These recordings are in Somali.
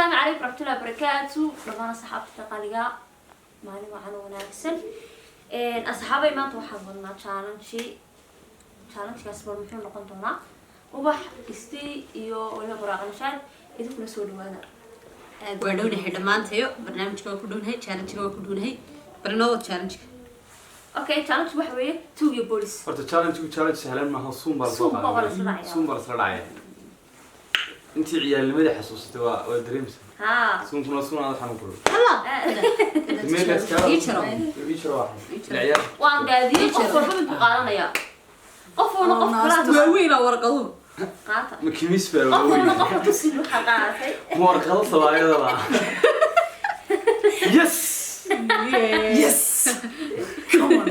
Asalaamu calaykum waraxmatullahi wabarakaatu. Dhammaan asxaabta qaaliga, maalin wacan oo wanaagsan. Asxaabay, maanta waxaan wadnaa challenge. Challenge-gaas bal muxuu noqon doonaa? Ubax Isti iyo waliba Buraaqanishaad, idinkuna soo dhawaada. Waa dhownahay dhammaantayo. Barnaamijka waa ku dhownahay, challenge-ga waa ku dhownahay. Barnooda challenge-ka. Okay, challenge waxa weeye tuug iyo boolis. Horta challenge-gu challenge sahlan maaha. Suun baa lasoo Suun baa la isla dhacaya. Suun baa lasla dhacaya. Intii ciyaalnimadii xasuusatay waa dareemsa. Suunkuna suun aad xanuun kulul. Halla. Ii jaro. Ii jaro waxan. Ila ciyaar. Waan daadiyey. Qof walba mid buu qaadanaya, qof walba qof kalaas. Waaweynaa warqaduhu. Qaata. Ma kimis baa Qof walba waaweyn? Qofka tusin waxaa qaadatay. Ma warqado sabaayada baa? Yes. Yes, come on.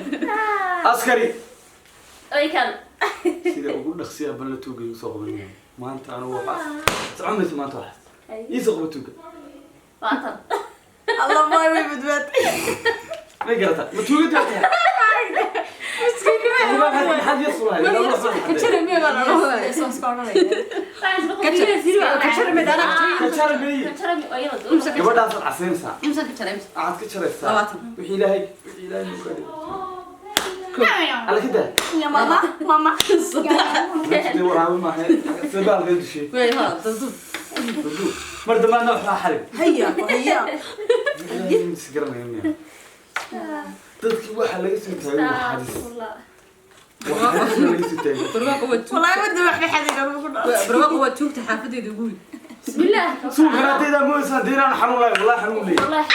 Askari. Oy kan. Sida ugu dhaqsiya bal la tuuga igu soo qabanaya maanta. Anigu waxa socon mayso maanta, waxaas ii soo qaba tuuga. Waatan. Allah, maay, way badbaad. May garataa? Ma tuuga tahay? Maxaad yas ulahay? Ka jara miya baa la odhanaya? Yes, waan iska odhanaya. Ka jara meey. Gabadhaasaad casaynaysaa. Imsaan ka jara, imsa? Waxaad ka jaraysaa 20. Wixii ilaahay nuu ka dhigay. Alla ka daa. Ya mama, mama. Dee waraabe maaha, sida baalka dushay. Wey ha dadub. Dudu. Mar dambaadna waxaa xarig. Haya haya. Is garanaya miya? Dadkii waxaa laga soo taagay waa xadis, waa xadis baa laga soo taagay. Barwaaqo waa tuug. Wallahi wadda wax xadiga lagu dhaco. Barwaaqo waa tuugta xaafadeeda ugu weyn. Bismillah. Suuqa raadayda mooysan deeraan xanuun lahayn, wallahi xanuun leeyahay. Wallahi.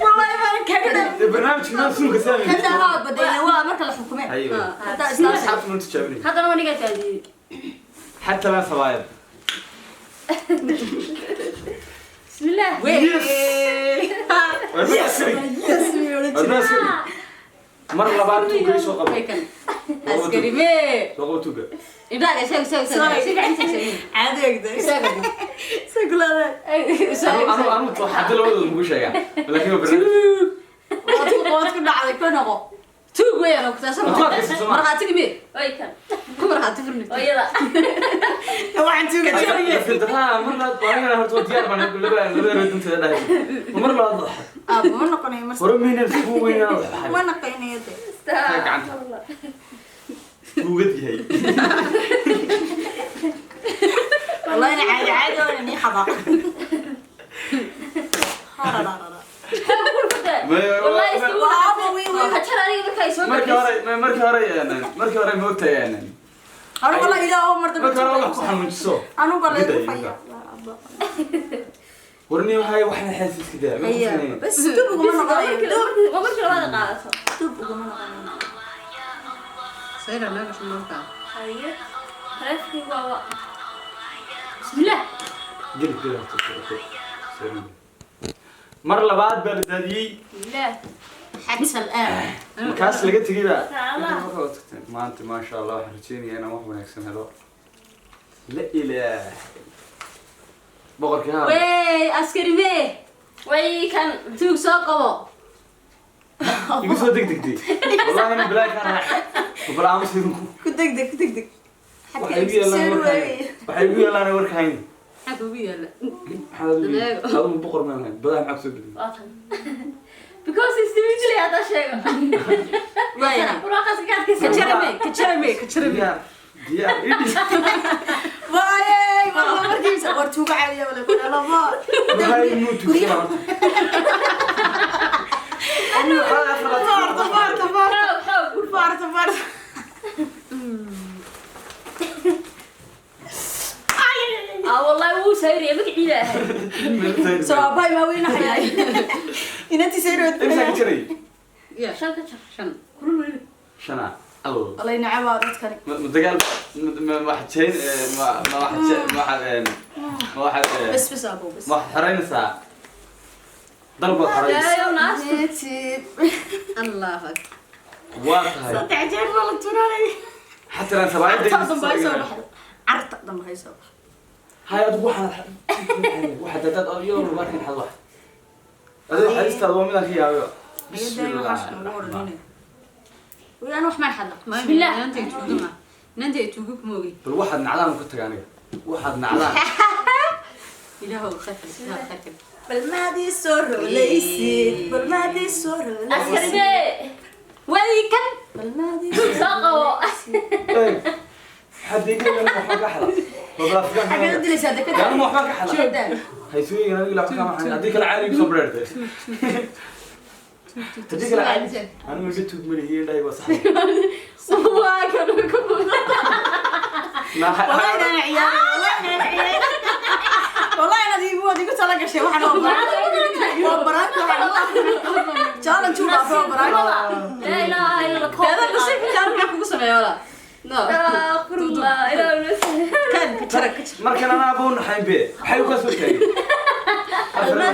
Wallahi baan kaga dhan. Dee barnaamijka maa suunka saamay? Hadda haa badayna waa marka la xukumay. Haye. Hadda islaam. Asxaabta noo tijaabinay. Haddana wanigaa daadiyey. Xataa laa sabaayad. Bismillah. Wey. Warma askari. Yes, way oran Warma jiray. askari, mar labaad tuuga ii soo qabo. Wey kan askari mee? Soo qabo tuuga. Indhaha isaga, isaga, isaga, si fiican isaga, isaga. Caadi egday. Isaga. Sagulaada. Isaga. Anu anu xadda labadooda mugu sheegaa, laakiin waa barnaamij. Waad ku dhacday, ku noqo. Tuug weeyaan oo kutaashan. Waad ku adkaysa, Soomaa. Markhaatigi mee? Oy kan. Ku markhaati furni. Oyada. Waxaan tuuga. Haa, mar labaad anigana horta waa diyaar baan. Labada danteeda dhahay mar labaad. Aabo ma noqonayo mar. Hore maynan isku weynaa. Ma noqonayo de. Gacanta. Tuugad yahay. Wallahi ina caadi caadi oo inii xada. Harararara. Wallahi. Waa aabo wiil wiil. Kajar aniga markaa soo Markii hore moogtahay. Anigu wallahi ilaa oo mar dambe. Markii hore wax ku xanuunjiso. Anigu baa lagu Midda faya. Warni waxay waxna xees iska daa ma Haya. kusinayeen. Bas dub uguma noqonayo. Dub. Waa markii labaad qaadato. Dub uguma noqonayo. Sayra naga shumarka. Haye, taleefankaygu waa. Bismillah. Geli geli horta, okay. Sorry. Mar labaad baa la daadiyey. Bismillah. حتى الآن. Markaas laga tegey baa Allah. Maanta, maasha Allah, waxaan rajeynayaa inaan wax wanaagsan helo. La ilaah boqorkii haa. Wey askari mee? Way kan. Tuug soo qabo. Igu soo degdegtay wallahi ina bilaa kaan raac bal aamus idinku. Ku degdeg, ku degdeg. Waxay igu yeelaan warka hayn, waxay igu yeelaan warka hayn. Maxaa kugu yaala? Maxaad adigu adigu boqor maan hayn badaa, maxaa kusoo bedel? Waa tan because individually haddaa sheego. Wayna. Buraaqaas ka adkaysa. Ka jara mee? Ka jara mee? Ka jara mee? Diyaar diyaar idhi. Waayey, wallah markiisa war tuuga caadiya wala ku dhalamo. Waxay inuu tuugsan horta. Farta, farta, farta. Xoog xoog. Farta, farta. Ah, wallahi wuu sayraya magaciida ahay. Soo aabbahay maa weyna xayaay. Inantii sayrood. Imsaa ka jaray? Ya. Shan ka jar. Shan. Kulul weliba. Shana alo. Wallahi nacabaa dadkani. Ma dagaal ma waxaad jayn ma waxaad ma waxaad ma waxaad Bas bas aabo bas. Ma waxaad xoreynaysaa dal baad xoreynaysaa. Daayo naas. Netib. Allah akbar. Waa tahay. Saddex jeer baa la turanay. Xataa aan sabaayadda Carta dambe hay soo baxdo. Carta dambe hay soo baxdo. Hay adigu waxaad dadaad iyadoo lagu arkin xad wax adiga xadiistaada waa midaan ka yaabayo. Bismillah. Wii ana wax maan xadla. Bismillah. Inanta ay tuuga ma? Inanta ay tuuga kuma ogey. Bal waxaad nacdaan ka taga aniga, waxaad nacdaan. Ilaahow khayr, ilaahow khayr. Bal maadii soo rolaysid, bal maadii soo rolaysid. Askari bee. Way kan. Bal maadii Soo qabo. Xadiga waxba ka xada. Xagee u dilaysaa dekada? Yaa waxba ka xada. Jeedaan. Haysuuyin aniga lacag kama xadin. Haddii kale caadi soo bareertay. Haddii kale caadi. Anigu iga tuug malihiin dhahay waa sax. Waa kan ku muuqda. Wallahi inaan ciyaarin, wallahi inaan ciyaarin. Wallahi inaad igu tala gashay waxaan oo waa baraanka waxaan challenge u dhaafay waa baraanka. Laa ilaaha illa Allah. Dada nasiib fiican maxaa kugu sameeya walaa? No. Astaghfirullah. Ilaahu nasiib. Kan ka jara ka jara. Markan anaa buu naxayn be. Maxay u ka soo taagay?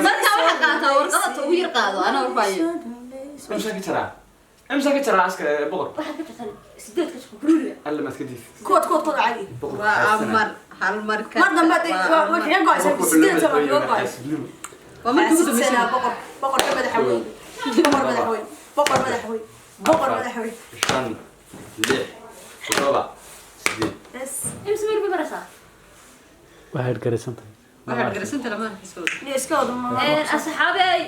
Markaa waxaa qaataa warqada ta ugu yar qaado anaa warfaayo. Imsa ka jaraa? Imsa ka jaraa askar boqor? Waxaad ka jirtaa sideed ka shaqo guriga. Alla ma iska diif. Kuwad kuwad kuwad caadi. Boqor. Waa amar hal mar ka. Mar dambe way kaga go'aysaa sideed toban kaga go'ay. Waa markii ugu dambeysay. Xaasidsanaa boqor, boqorka madaxweyne, boqor madaxweyne, boqor madaxweyne, boqor madaxweyne. 5 6 7 8. Bas. Imse meel bay maraysaa? Waxaad garaysantahay. Waxaad garasanta lama xisood. Niyo iska wada ma. Asxaabey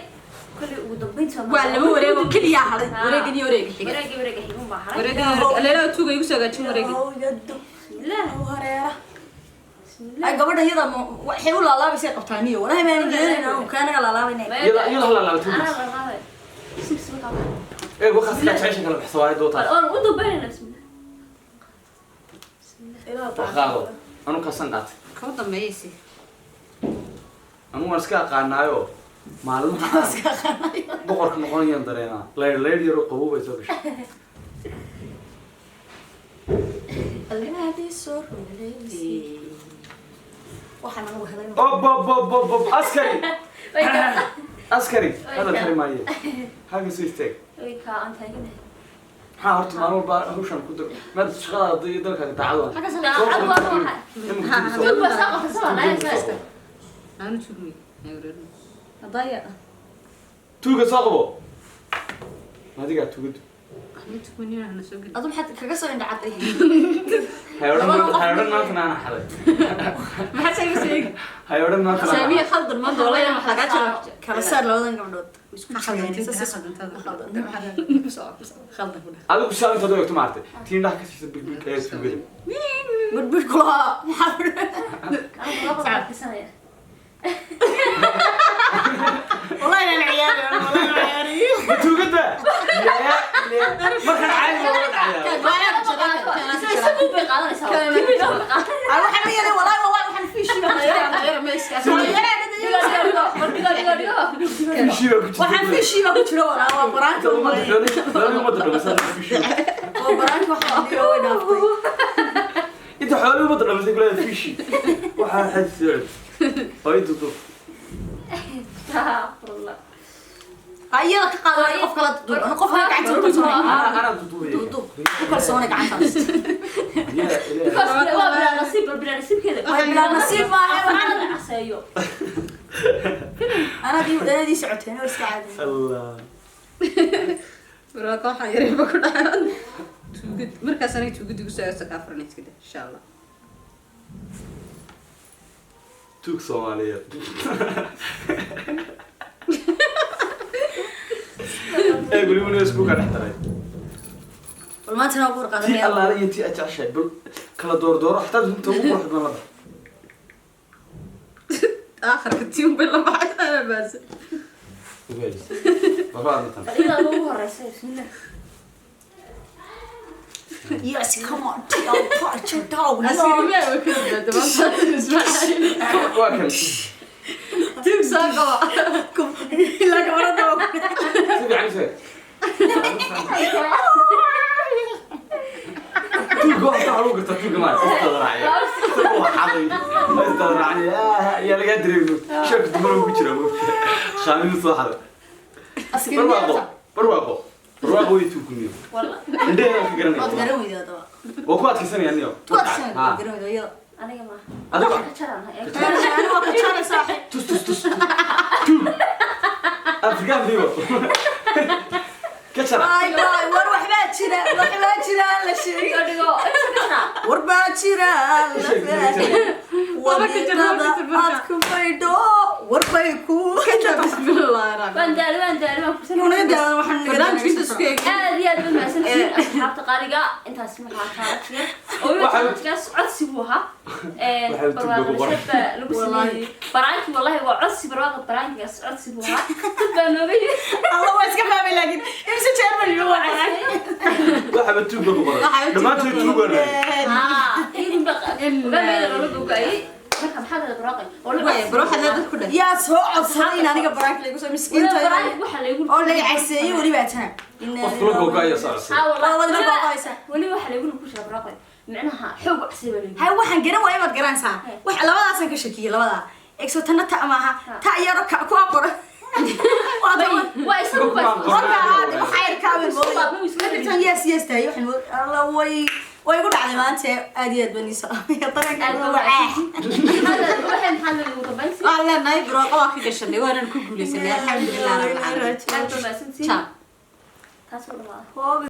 kulli ugu dambeyntii Waa laba wareeg oo keliya haray. Wareegan iyo wareega xiga. Wareegi wareega xiga baa haray. Wareegan iyo wareega. Leela tuuga igu soo gaajin wareegan. Hooyadu Bismillah. hareera. Bismillah. Ay gabadha iyada waxay u laalaabaysay qabtaa niyo. Wallahi ma aanan gelinayna oo kaanaga laalaabaynay. Iyada hal laalaabatay. Anaa laalaabay. Bismillah. Ee waqas ka jecesha kala baxso waa doota. Oon u dambeynayna bismillah. Wax qaado. Anu kasan qaatay. Kama dambeeyaysi. Anu waan iska aqaanaayo. Maalmaha aan boqorka noqonayaan dareenaa. Layr layr yar oo qabow bay soo gashay. Almaadii soo rolaysid. Waxaan anigu helay. Ob ob ob ob ob askari. Way ka Askari. Hadal kari maaye. Halka soo istaag. way ka aan taaganahay. Maxaa horta maalin walba hawshan ku dar. Maad shaqada iyo dalkaaga daacad waa. Daacad waa maxay? Tuug baa soo qabta soo laa. Aanu tuugmay. Ay wareerno. Hadaya. Tuuga soo qabo. Adigaa tuugadu. Waxna tuugmanina hana soo gelin. Adu maxaad kaga soo indhacatay? Hay odhan maanta anaa xaday. Maxaa sameeyay sheeg? Hay odhan maanta anaa Saamiya khaldan ma doolay wax laga jaro. Kala saar labadan gabdhood. Isku Khaldan ku dhah. Adigu shalay intaad u eegto maartay. Tii indhaha ka siisa big big ee tuugada. Budbud kulaha. Maxaa Anigu laba baan kisanaya. Wallahi inaan ciyaarin, wallahi inaan ciyaarin. Ma tuugada? Yaa markan caadi looga dhacayaa. Isagu bay qaadanaysaa. Ay waxaan la yeelay wallahi wallahi waxaan fiishi baa ku jira. Dhigo dhigo dhigo. Fishi baa ku jirta. Waxaan fiishi baa ku jira wallahi waa baraanka Ummadda xoolaha ummadda dhamisay fishi. Waa baraanka waxaan dhigo way dhaaftay. Inta xoolaha ummadda dhamisay kula fishi. Waxaa xad socod. Ay dudu. Astaghfirullah. Ayada ka qaado qof kala duub. Qof kala gacanta ku kalsoonay. Ana duduubaya. Duub. Ku kalsoonay gacantaas. Yaa ilaahay. Because waa bilaa nasiib bilaa nasiibkeeda. Waa bilaa nasiib maaha. Waxaan la caseeyo. Anadii socoteen oo iska caadi. Allah. Warka waxaan yaray ba ku dhacay. Tuugad markaas aniga tuugad igu soo aasa ka afranay iska dah insha Allah. Tuug Soomaaliyeed. Ee gurigu isku ka dhex taray. Bal maanta naa ugu Tii qaadanaya. allaale iyo tii aad jeceshahay bal kala doordooro xataa inta ugu qurux badan la bax. Aakhirka tii un bay la baxay ana baas. Ugaadis. Baba aad tan. Bal iyada ugu horeysa bismillah. Yes, come on. I'll put you down. Askari ma waa kala badbaado. Waa kan. Tuug soo qaba. Ilaa gabadha waa ku Si fiican u sheeg. Tuugga waxaa lagu gartaa tuugga ma istadraacaya. Waa xaday. Istadraacaya. Yaa laga dareemo. Sheekadu dumar ugu jira moogta. Khaamin soo xaday. Askari Barwaaqo. Barwaaqo. Barwaaqo way tuugniyo. Wallah. Indhaheeda ka Waad garanaya. garan weydaa daba. Waa ku adkaysanaya niyo. Ku adkaysanaya, waad garan weydaa iyada. Aniga ma. Adiga. Ka jaraan. Aniga waa ka jaray saaxiib. Tus tus tus. Tuug. Afrikaan vivo. Ka jara. Ay, ay, war waxbaa jira, wax baa jira la sheegay. Dhigo dhigo inta ka jira. War baa jira la fahmay. Wadiiqada aad ku maydho, war bay ku Bismillaahi. Waan daalay, waan daalay, waan fursan. Naga daawan waxaan naga Barnaamijka inta isku eegay. Aad iyo aad baad mahadsantihiin, asxaabta qaaliga. Intaas waxaa challenge oo weliba challenge-kaas codsi buu ahaa. Waxaa Barwaaqo tuuga ku qoran. baa lagu sameeyey baraanki. Wallahi waa codsi barwaaqo, baraankigaas codsi buu ahaa. Dad baa nooga yimi. Allah, waa iska fahmay, laakiin imse jeer baan yidhi waa baraan. Waxaba tuuga ku qoran. Waxaba tuuga Dhammaantood ku tuuga nahay. Idin ba ogaanayda loola gogoayay. Marka maxaa la barwaaqay oo la Waay, bal waxaad leedahay ku dheh. Yaa soo codsaday in aniga baraanka lagu soo weliba miskiinta baraanki waxaa laygu oo la caseeyey weliba tana? Qof kula googo'aya soo codsaday. Haa, wallahi. Oo, wadna googo'aysa. Weliba waxaa laygu ku sheegay barwaaqay micnaha xoog codsi baa laygu. Hay, waxaan garan waaya maad garanaysaa, wax labadaasaan ka shakiyey, labadaa egso tana ta maaha, ta yaro ka ku aqoran. Waa waa isagu baa warka aad waxa yar kaabin mooday. Yes, tahay waxaan alla way igu dhacday maanta. Aad iyo aad baan ii salaamaya dareenka Aad baa wacaa. Waxay maxaa lagu dambayntii? Waan leenahay barwaaqo waa ka gashanay, waanan ku guuleysanay, alxamdulilah rabbil caalamiin. Aad baa mahadsantihiin. Ciao. Taas oo dhammaada.